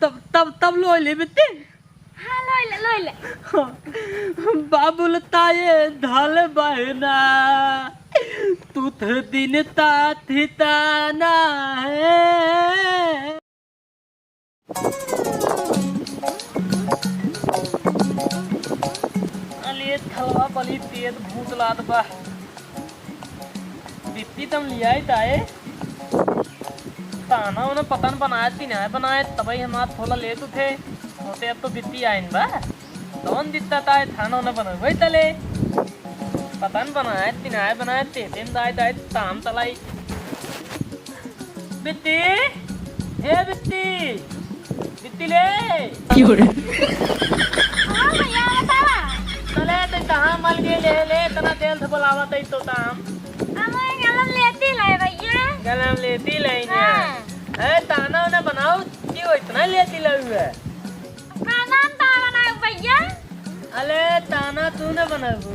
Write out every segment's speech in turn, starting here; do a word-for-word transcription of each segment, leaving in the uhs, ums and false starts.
तब, तब, तब लोइ ले बित्ती। हाँ, लोइ ले, लोइ ले। बाबुल ताये धल बहना, तुथ दिन ता थिताना है। अले थलवा बली तेज भूत लाद बा। बित्ती तम लियाई ताए। ताना उन्हें पता न बनाए ती ना बनाए, तबई हमार थोला लेत उठे। होते अब तो बित्ती आइन बा। कौन दित्ता ताए थाना उन्हें बनवे तले। पता न बनाए ती ना बनाए, तेते न दाए दाए ताम तलाई। बित्ती, ए बित्ती, बित्ती ले। की हो रे? हाँ भैया, बतावा। चले, ते कहाँ मल गए ले, ले, इतना देर से बुलावा तई तो ताम। हम ये गलम लेती ले भैया। गलम लेती ले ने। हाँ। ए, ताना उना बनाओ, की हो इतना लेती ले हुए? खाना हम ता बनाऊ भैया। अले, ताना तू न बनाऊ।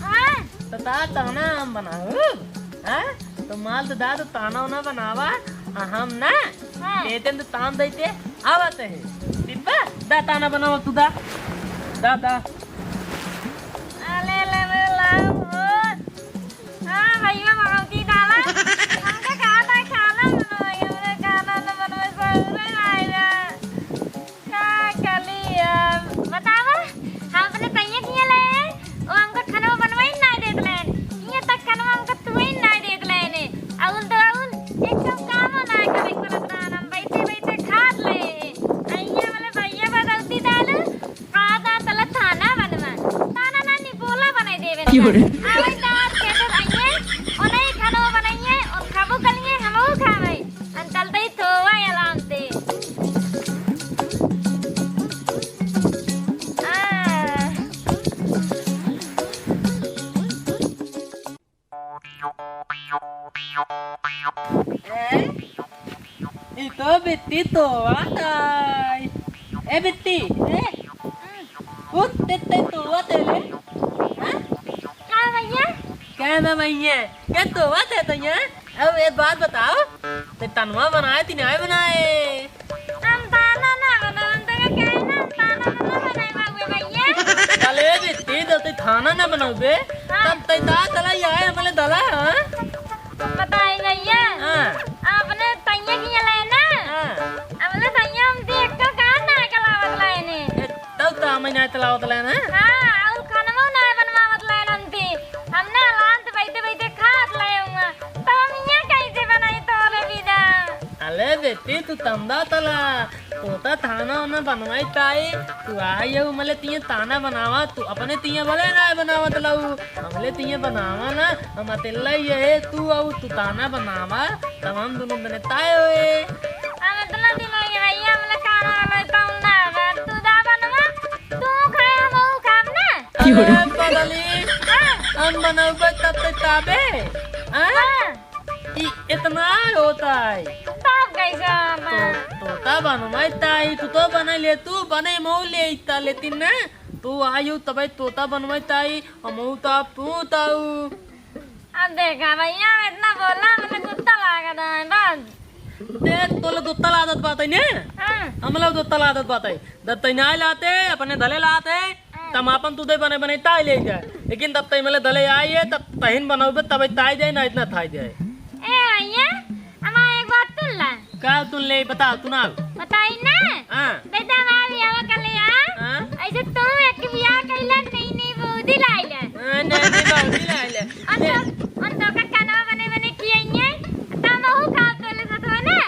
हाँ। तो ता ताना हम बनाऊ। हाँ? तो माल तो दा तो ताना उना बनावा, आ हम ना। हाँ। तेते तो तान देते आवत है। दिब्बा, दा ताना बनावा तू दा। दा, दा। अले, ले, ले, ला, ओ। हाँ, भैया, भगवती डाला। हमके कहा था खाना बनाओ, हमरे खाना न बनवे से उरे आएगा। का कली, अ, बतावा, हम अपने तैया किया ले, वो हमको खाना बनवाई ना देत लेन। ये तक खाना हमको तुमई ना देत लेन। अउल तो अउल, एक कम काम ना करे परत रहन, हम बैठे बैठे खात ले। अइया वाले भैया बदलती डाल, आधा तला थाना बनवा। थाना ना निपोला बनाई देवे। की हो रे? आवे तो आज कहते अइये, ओने खाना बनाइए, उन खाबो कलिए, हमहू खावे। हम चलते ही थोवा आराम से। आ। ए, ई तो बित्ती तोवा ताई। ए बित्ती, ए? उठ, ते, ते तोवा ते ले। हाँ? का भैया? का ना भैया? का तोवा ते तो यहाँ? अब एक बात बताओ, ते तनवा बनाए ती नाय बनाए? हम ताना ना बनावन, हम तो कहे ना, हम ताना ना बनाई बाबू भैया। अले बित्ती, जब ते थाना ना बनावे, हाँ। तब ते दा तला ही आए, हमले दला, हाँ? बताई भैया, हाँ। आपने तैया किया लाए ना? हाँ। हमले तैया हम देख के कहाँ ना के लावत लाए ने? ए, तब तो हम ही ना तलावत लाए ना? हाँ, और खानवा ना बनवावत लाए नंती। हमने आराम से बैठे बैठे खात लाए हुआ। तो हम यहाँ कैसे बनाई तोरे बिना? अले बेटी, तू तंदा तला, तोता थाना ओना बनवाई ताई, तू आई हऊ, मले तिये ताना बनावा, तू अपने तिये भले ना बनावत लऊ, हमले तिये बनावा ना, हम अतेला ही है, तू आऊ, तू ताना बनावा, तब हम दोनों बने ताए होए। हम इतना दिन हो गया भैया, हमले खाना वाला तंदा बा, तू दा बनवा, तू खाए, हम वो खाब ना। अरे पगली, हाँ। हम बनौबे तब तक ताबे, हाँ? हाँ। ई इतना होता है। तब कैसे तो, होता? तोता बनवाई ताई, तू तो बना ले, तू बने मऊ ले इता लेती ना। तू आयु तबे तोता बनवाई ताई, हमऊ ताप तू ताऊ। अब देखा भैया, हम इतना बोला, मतलब गुस्सा लागत है, बस। देख, तोले दोत्ता लादत बात है ने? हाँ। हमला दोत्ता लादत बात है। दत्तै नाय लाते, अपने धले लाते, हाँ। तमापन तू दे बने बने ताई ले जाए। लेकिन दत्तै मले धले आई है, तब तहिन बनावे, तब ताई जाए, ना इतना थाई जाए। ए भैया, हमार एक बात सुन ला। का सुन ले, बता, सुनाओ। बताई ना? हाँ। बेटा, हमार बियाह कर ले, हाँ? हाँ। ऐसे तू एक बियाह कैला, नहीं, नहीं, बहुत ही लाइला। हाँ, नहीं, नहीं, बहुत ही लाइला। और ले। तो, और तो का खाना बने बने खियाइए, तब महू खाओ तोले साथ हो ना।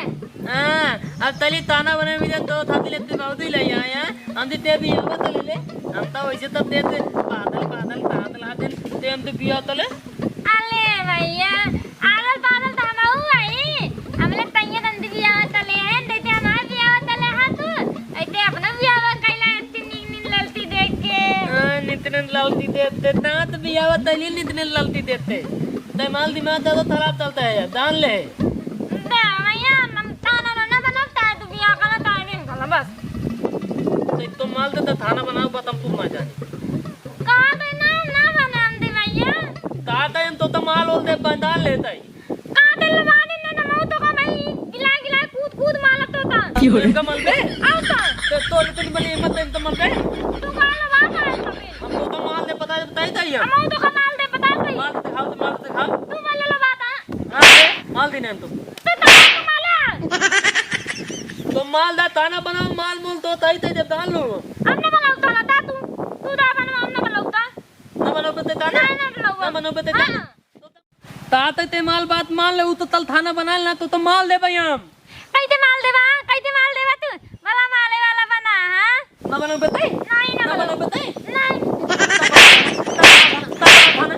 हाँ, अब तली ताना बने मिले तो था दिले ते बहुत ही ले आया। हम दी ते भी आवत ले ले। हम तो वैसे तब देते बादल बादल तात लाते ते हम तो बिया तले। अले भैया, आदल बादल तो हम हऊ आई। हमले तैया तंदी बिया तले हैं, देते हमार बिया तले हाथ। ऐते अपना बिया कैला इतनी नींद ललती देख के। हाँ, नितने ललती देते, दांत बिया तले नितने ललती देते। ते माल दिमाग ज्यादा खराब चलता है यार, जान ले। बे, भैया, हम ताना ना, ना बनब, ताए तू बियाह करा, ताए दिन करा, बस। तो एक तो माल देता थाना बनाओ, बतम तू ना जाने। कहा तो ना, ना बने हम दे भैया। कहा तो इन तो, तो माल ओल दे बंदान लेता ही। कहा तो लबाने ना, ना, मऊ तो का भाई, गिला, गिला, कूद, कूद मालत तो था। क्यों रे? इनका मल बे? आओ तो। तो इतनी बड़ी हिम्मत है, तो मत दे। तू माल ला, माल ला, माल ला। हम तो, तो माल दे, पता है, बताई जाइए। हम तो का माल दे, पता है। माल दिखाओ, तो माल दिखाओ। तू माल ला, बात है। हाँ, दे, माल देने हम तो। तो ताना तो माल है। तो माल दा, ताना बनाओ, माल मूल तो ताई ताई जब दाल लो। हम ना बनाओ ताना, दा तू, तू दा बनाओ, हम ना बनाओ दा। ना बनाओ बते ताना? ना, ना बनाओ। ना बनाओ बते ताना? हाँ। तात ते माल बात मान ले, उ तो तल थाना बना लेना, तो, तो माल देबे हम। कैसे माल देबा? कैसे माल देबा तू? भला माले वाला बना, हाँ? ना बनाओ बे तई? नहीं, ना ना बनाओ। बनाओ बे तई? नहीं। तल, तल, तल, तल,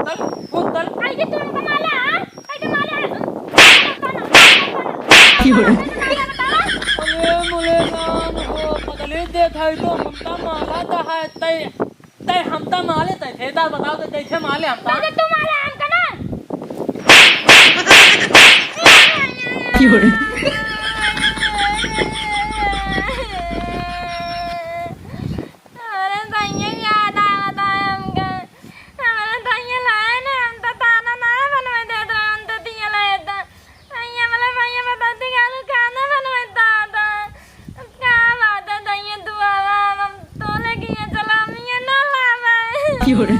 तल, कूद तल। कैसे तू हमको माले, हाँ? कैसे माले, हाँ? क्यों रे? अरे मोले राम हो, पगली देखा है तो हमका माला दा है तई। तै हम त माले तै भेदा बताओ तो कैसे माले हम त? पहले तू माले हमका ना। क्यों रे? अरे भैया याद आवत है हमका। हमारे भैया लाए ना, हम तो ताना ना बनवे देत रहे, हम तो दिया लाए था। भैया, बोले, भैया, बताते कालू खाना बनवे दादा। अब का बात है, दैया दुआवा, हम तोले किया चला, हम ये ना लावे। क्यों रे?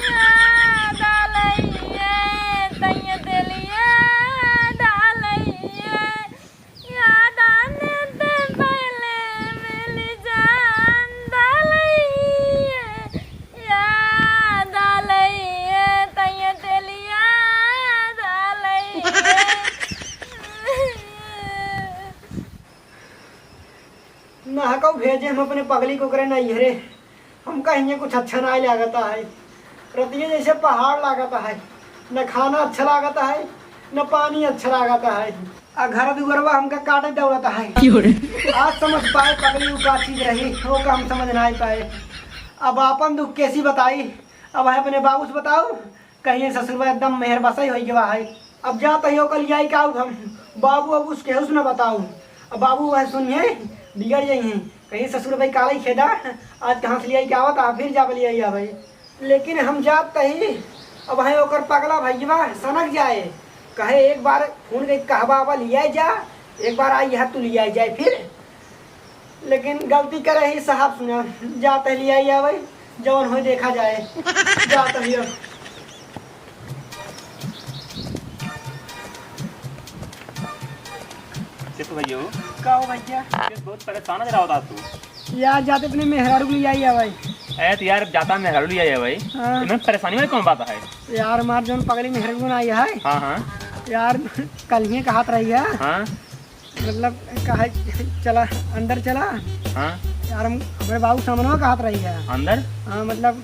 याद आ लइए, दैया देलिए, याद आ लइए, याद आने दे पहले मिल जान, डालइए। याद आलइए, तैया तेली याद आलइए। ना हकौ भेजे हम अपने पगली को करे नैहरे। हमका हियाँ कुछ अच्छा नाहीं लागता है। रतिया जैसे पहाड़ लागता है। न खाना अच्छा लागता है, न पानी अच्छा लागता है। आ घर दुअरवा हमका काटे दौड़ता है। क्यों रे? आज समझ पाए पगली उ का चीज रही, ओका हम समझ नाहीं पाए। अब आपन दुख कैसी बताई? अब है अपने बाबू से बताऊ, कहिए ससुरवा एकदम मेहर बसाई होई गवा है। अब जात ही ओकर लियाई के आऊ हम, बाबू अब उसके उस न बताऊ। अब बाबू वह सुनिए, बिगड़ जाइए, कहिए ससुर भाई काला ही खेदा, आज कहाँ से लियाई के आवत, आ फिर जाब लियाई आवे। लेकिन हम जात ही, अब है ओकर पगला भैया सनक जाए, कहे एक बार फोन के कहबा, अब लियाई जा, एक बार आई है तू लियाई जाए फिर। लेकिन गलती करे ही साहब, सुना, जात ही लियाई आवे, जवन होई देखा जाए। जात ही अब। चित्त भैया। का हो भैया? चित्त बहुत परेशान नजर आवत तू। यार, जाते अपने मेहरारू को लियाई आवे। ए, तो यार, जाता मेहरारू लियाई आवे। हाँ। इनमें परेशानी वाली कौन बात है? यार, हमार जौन पगली मेहरारू ना आई है। हाँ, हाँ। यार, कल ही कहत रही है। हाँ। मतलब, कहा, चला, अंदर चला। हाँ। यार, हम, हमरे बाबू सामने कहत रही है। अंदर? हाँ, मतलब,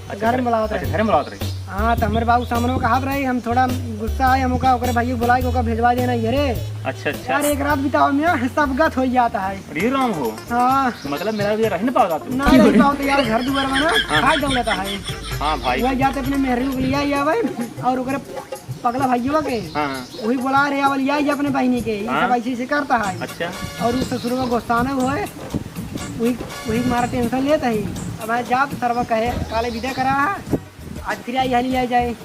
अच्छा, घर में बुलावत अच्छा, रही। घर में बुलावत रही। हाँ, तो हमरे बाबू सामने कहत रही, हम थोड़ा गुस्सा आए, हम ओका, ओकरे भाई को बुलाए के ओका भेजवा देना ये रे। अच्छा, अच्छा। यार, एक रात बितावे में सब गत हो जाता है। अरे राम हो। हाँ। तो मतलब, मेरा ये रह नहीं पावत तू? ना रह पावत यार, घर दुआर में ना, हाँ। खाए दौलत है। हाँ भाई। वह जाते अपने मेहरारू को लियाई आवे और ओकरे पगला भैया के, हाँ। वही बोला रहे, "आवल, या, या अपने बहिनी के, ये हाँ। सब ऐसे, ऐसे करता है।" अच्छा। और उ ससुरवा गुस्साने हुए, वही, वही मारा tension लेता है। अब है जाब सरवा कहे, "काले विदा करा है, आज फिर आई, हली आई जाए।"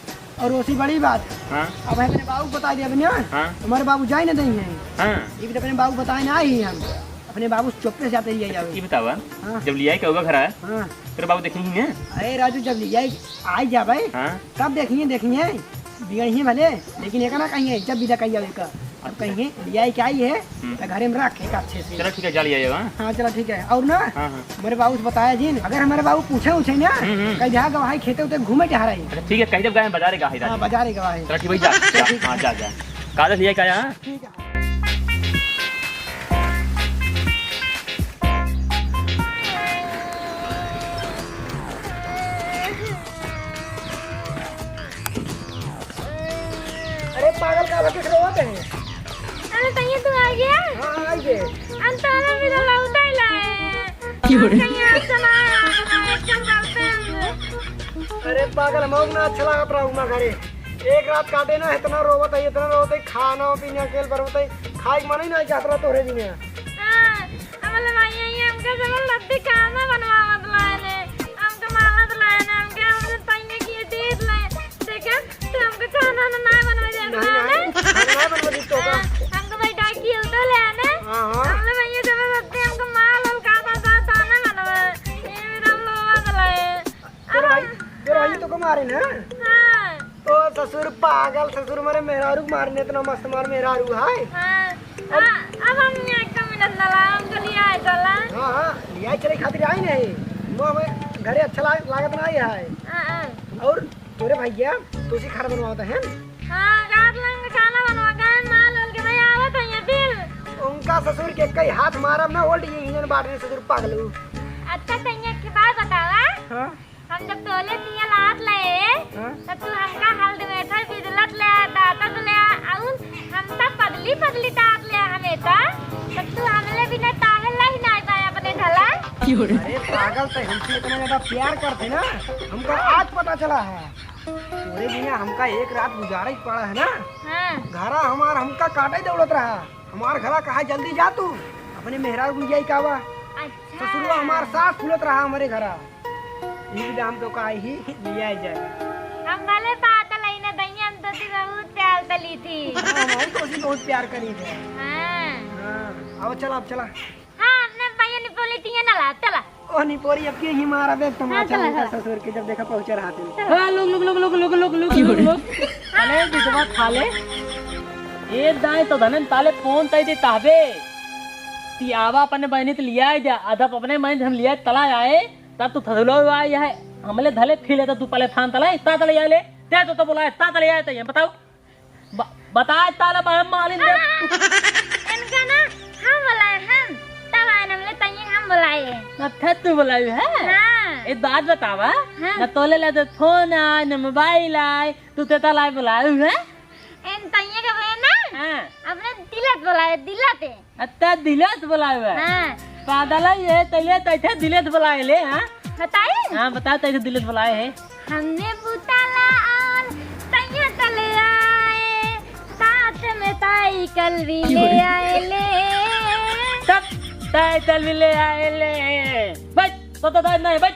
और ओसी बड़ी बात, हाँ। अब है अपने बाबू को बता दिया अपने, हाँ। हमारे बाबू जाए ना देंगे। हाँ। ये भी तो अपने बाबू बताए ना आई हम, अपने बाबू चुप्पे से जाते ही आई अच्छा, जावे। ये बतावा, हाँ। जब लियाई के होगा घर आया, हाँ। तेरे बाबू देखेंगे? अरे राजू, जब लियाई आई जावे, हाँ। तब देखिए, देखिए, बिगड़िए भले, लेकिन एक ना कहिए, जब विदा कहिए एक, अब अच्छा। कहिए, लियाई के आई है, हम्म। तो घरे में रख एक अच्छे से। चलो ठीक है, जा लिया जाएगा, हाँ? हाँ, चलो ठीक है। और ना, हाँ, हाँ। हमारे बाबू से बताया जिन, अगर हमारे बाबू पूछे उछे ना, हम्म, हम्म। कह दिया गवाही खेते उते घूमे जा रही। अच्छा ठीक है, कह दे गए बाजारे गवाही। हाँ, बाजारे गवाही। चलो ठीक भाई, जा, चलो जा, ठीक है। हाँ, जा, जा। काले लिया क्या यहाँ? ठीक है। अरे पागल, का बा, किस रोवत है? अरे तैया तू आ गया? हाँ, हाँ, आ गए। हम तो अरे भी तो लौटा ही लाए। क्यों रे? तैया अच्छा ना आया, हम एकदम करते हैं। अरे पागल, हम ना अच्छा लागत रहा उमा घरे। एक रात काटे ना, इतना रोवत है, इतना रोवत है, खाना पीना अकेल बरवत है, खाए के मन ही ना चाहत रहा तोहरे बिना। हाँ, हमले भाई, ये हमके जबरदस्ती खाना बनवावत लाए ने, हमके मालत लाए ने, हमके हमरे तंगे किए देत लाए। देखे, तो हमके खाना ना, ना बनवा दे नहीं, ना, नहीं, खाना ना बनवा दी तो का? हाँ, हमके भाई डाक किए उधर ले आने। हाँ, हाँ। हमले भाई, ये जबरदस्ती हमके ना? हाँ। ओ ससुर पागल, ससुर मारे मेहरारू के मारने इतना मस्त मार मेहरारू है। हाँ। अब हाँ, अब हम यहाँ का मिलत ना ला, हम चली आए चला। हाँ, हाँ, लिया चले खातिर आई नहीं। वो हमें घरे अच्छा लाग-, लागत ना आई है। हाँ, हाँ। और तोरे भैया, तुसी खाना बनवावत हैं? हाँ, रात लंग खाना बनवा गए, माल ओल के नहीं आवत है ये बिल। उनका ससुर के कई हाथ मारब ना, उल्ट ये इंजन बांट दे ससुर पागलू। अच्छा, तो ये की बात बतावा। हाँ? हम जब तोले तिया लात ले, हाँ? तो तू हमका हल्द में ठा बिदलत ले, दांतत ले, और हम तब पदली पदली तात ले हमें तो, तो तू हमले बिना ताहे लही ना पाए अपने ढला। अरे पागल, तो हमसे इतना ज्यादा प्यार करते ना, हमको आज पता चला है। तोरे बिना हमका एक रात गुजारा ही पड़ा है ना। हाँ। घरा हमार हमका काटे दौड़त रहा। हमार घरा कहा, "जल्दी जा तू, अपने मेहरारू को लियाई कावा।" अच्छा। ससुरवा हमार सास फूलत रहा हमारे घरा। ये भी हम तो का ही लियाई जाए। हम भले पागल है ना, दैया हम तो ती बहुत प्यार तली थी। हाँ, हम तो ती बहुत प्यार करी थे। हाँ। हाँ, अब चला, अब चला। हाँ, अपने भैया निपोली तिया ना ला, चला। ओ निपोरी, अब के ही मारा देख तमाचा हाँ, चला, उनका चला। ससुर के जब देखा पहुँचे रहा थे। हाँ, लोग, लोग, लोग। अरे, विधवा खा ले। ए दाई तो धनन ताले फोन तई दे ताहबे। ती आवा अपने बहनी त लिया जा, अदब अपने बहनी हम लिया तला आए, तब तू थसलो आए है। हमले धले फिले तो तू पले थान तला, ता तले आए ले। ते तो, तो बोला, ता तले आए तो ये बताओ। ब-, बताए ताला बहन मालिन दे। हाँ, इनका ना हम बोलाए हम, तब आए हमले तइये हम बोलाए। अच्छा तू बोलाए है? हाँ। एक बात बतावा, हाँ। ना तोले ला तो फोन आए, ना मोबाइल आए, तू तेता लाए बोलाए है? इन तइये के बहन ना, हाँ। अपने दिलत बोलाए, दिलते। अच्छा, दिलेत बोलाए बा। हाँ। पादला ये तैले तैथे दिलेत बोलाए ले, हाँ? बताई? हाँ, बता तैथे दिलेत बोलाए है। हमने बुताला और तैया तले आए, साथ में साइकिल भी ले आए ले। तब साइकिल भी ले आए ले। बैठ, तो, तो, तो नहीं, बैठ।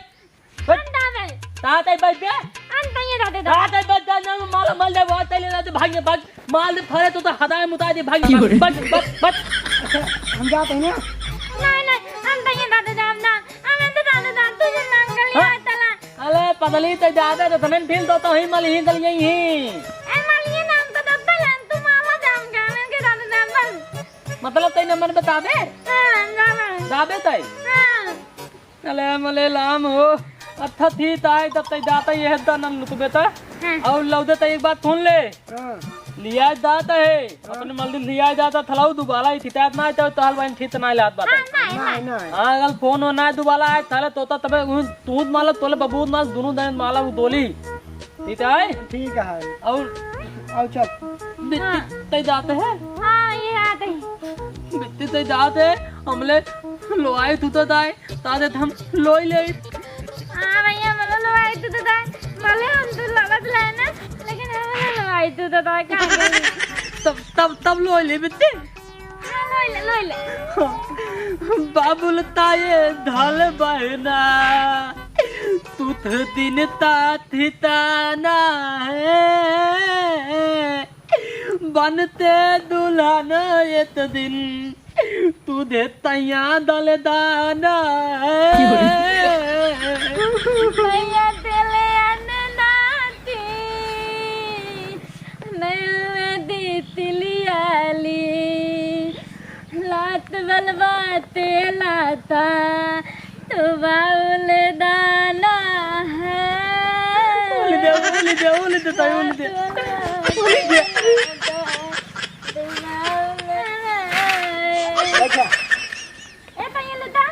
बच। हम दादा। ताते बच बे। हम तइये दादा दादा। ताते बच जा, ना माल, माल दे, वो तैले ना दे, भाग, भाग। माल दे, फरे तो, तो हदाए मुताए दे, भाग, भाग, बच, बच, बच। हम जाते हैं ना। नहीं, नहीं, हम तइये दादा दादा ना। हम तो दादा दादा, तुझे नाम कर लिया हाँ? तला। अरे, पगली, ते दादा तो तनन फील तो, तो ही मल ही गल यही ही। ए, मल ये नाम तो दत्ता लेन, तू मामा जान का, मैं के दादा दादा बस। मतलब, तई नंबर बताबे? हाँ, हम जाना है। जाबे तई? हाँ। अले मले लाम हो, अच्छा थी ताई तब तई दाता ये हद्दा नन लुतबे ता। हाँ। और लौदे तई एक बात सुन ले। हाँ। लिया दाता है, हाँ। अपने मलदिन लिया दाता थलाऊ दुबाला ही थितात ना तो ताल बाइन थित ना लात बात। हाँ, नहीं, नहीं, नहीं। नहीं। हाँ, अगर फोन हो ना दुबाला आए थाले तोता तबे उन तूत माला तोले बबूत माल दोनों दिन माला वो दोली। ठीक है? ठीक है। और और चल। बित्ती हाँ। तई जाते हैं? हाँ, ये आते हैं। बित्ती तई जाते हैं, हमले लोआई तू तो दाए, तादे हम लोई ले। हाँ भैया, बोलो लोआई तू तो दाए, बोले हम तो लबत लाए ना, लेकिन हम लोआई तू तो दाए, कहाँ गई? तब, तब, तब लोई ले बित्ती। हाँ, लोई ले, लोई ले। बाबुल ताये धाल बहना, तुथ दिन ता ठिकाना है, बनते दुल्हन एक दिन तुझे तैया दलदाना है। भैया तेले अन्नदाती, नैवे दी तिलियाली, लात बलबाते लाता, तो बाउल दाना है। बोल दे, बोल दे, बोल दे, ताई, बोल दे। बोल दे। ए, भैया लता,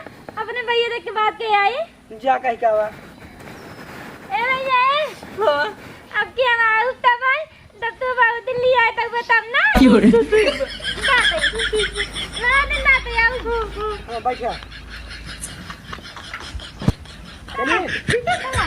अपने भैया देख के बात के आई। जा कही का बा? ए भैया, ए। हाँ। अब की हम आउब तब आई, जब तू बाबू दिल्ली आए तब तब ना। क्यों रे? ना दे, ना दे, ना दे, आऊ। हाँ, बैठ जा। चलिए। चला।